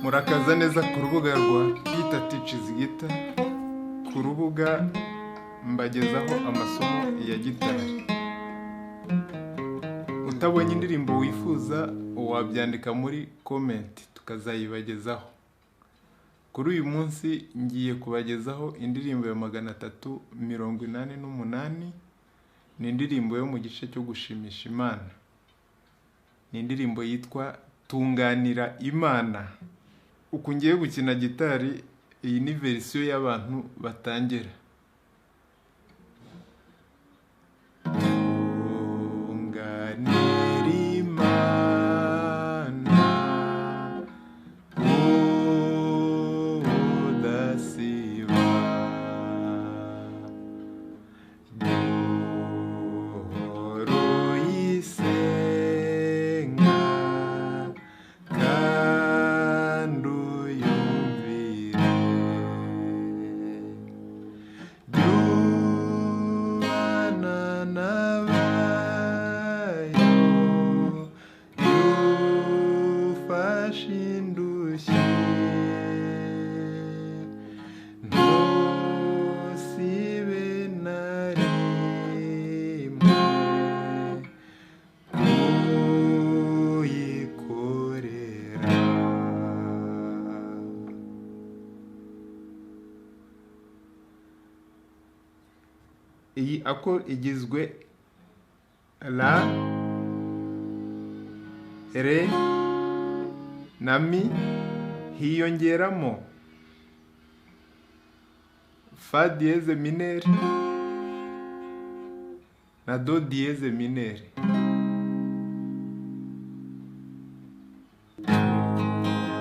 Murakaza neza ku rubuga rwa Peter Teaches Guitar, ku rubuga mbagezaho amasomo ya gitari. Utabonye indirimbo wifuza wabyandika muri comment tukazayibagezaho. Kuri uyu munsi ngiye kubagezaho indirimbo ya 388, ni indirimbo yo mu gice cyo gushimisha Imana. Ni indirimbo yitwa Tunganira Imana. Uku ngiye gukina gitari, iyi ni verisiyo y'abantu batangira. Tunganira Imana udasiba, duhora uyisenga kandi uyumvire, jyubana n'abayo yufashe indushyi, ntusibe na rimwe kuyikorera. Iyi ako igizwe la, re na mi, hiyongeramo fa dièse mineure na do dièse mineure.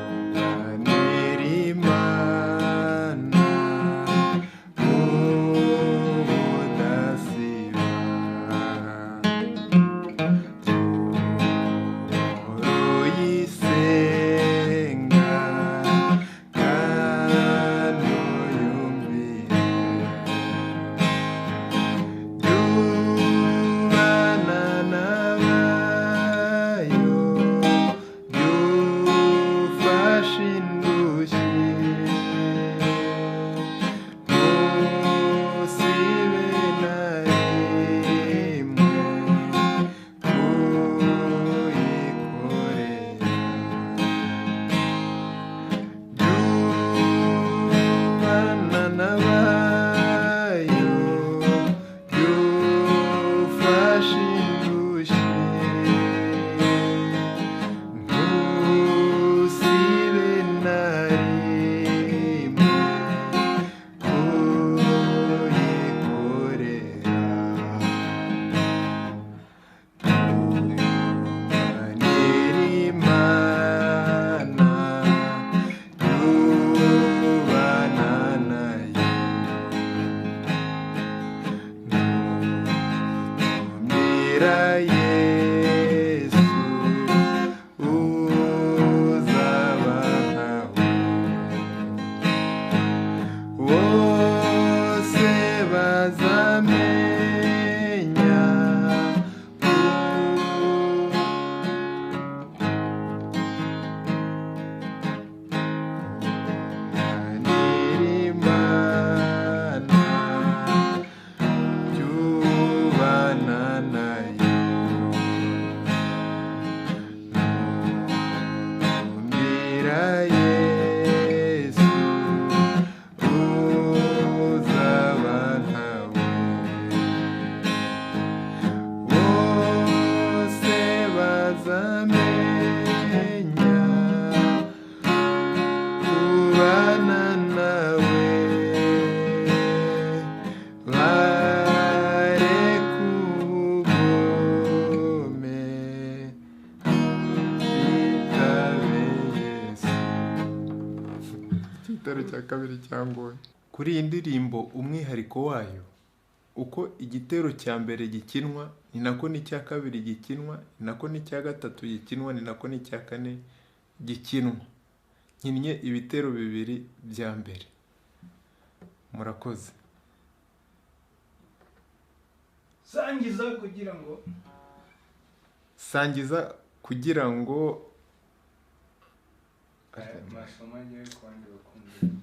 Tunganira Imana ubudasiba, uyisenga kandi uyumvire, jyubana n'abayo jyufashe indushyi, ntusibe na rimwe kuyikorera, jyubana n'abayo jyufashe indushyi, ntusibe na rimwe kuyikorera. Tunganira Imana jyubana nayo, ntutumira Yesu uzaba nkawe, bose bazamenya Tunganira Imana jyubana nayo, ntutumira Yesu uzaba nkawe, bose bazamenya kubana nawe, bareke ubugome bitabe Yesu. Igitero cya kabiri cyangoye. Kuri iyi ndirimbo umwihariko wayo, uko igitero cya mbere gikinwa ni nako n'icya kabiri gikinwa, ni nako n'icya gatatu gikinwa, ni nako n'icya kane gikinwa. Nkinnye ibitero bibiri bya mbere. Murakoze. Sangiza kugira ngo Sangiza kugira ngo Aya masomo agere ku bandi bakunzi.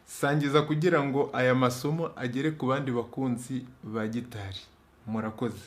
Sangiza kugira ngo aya masomo agere ku bandi bakunzi ba gitari. Murakoze.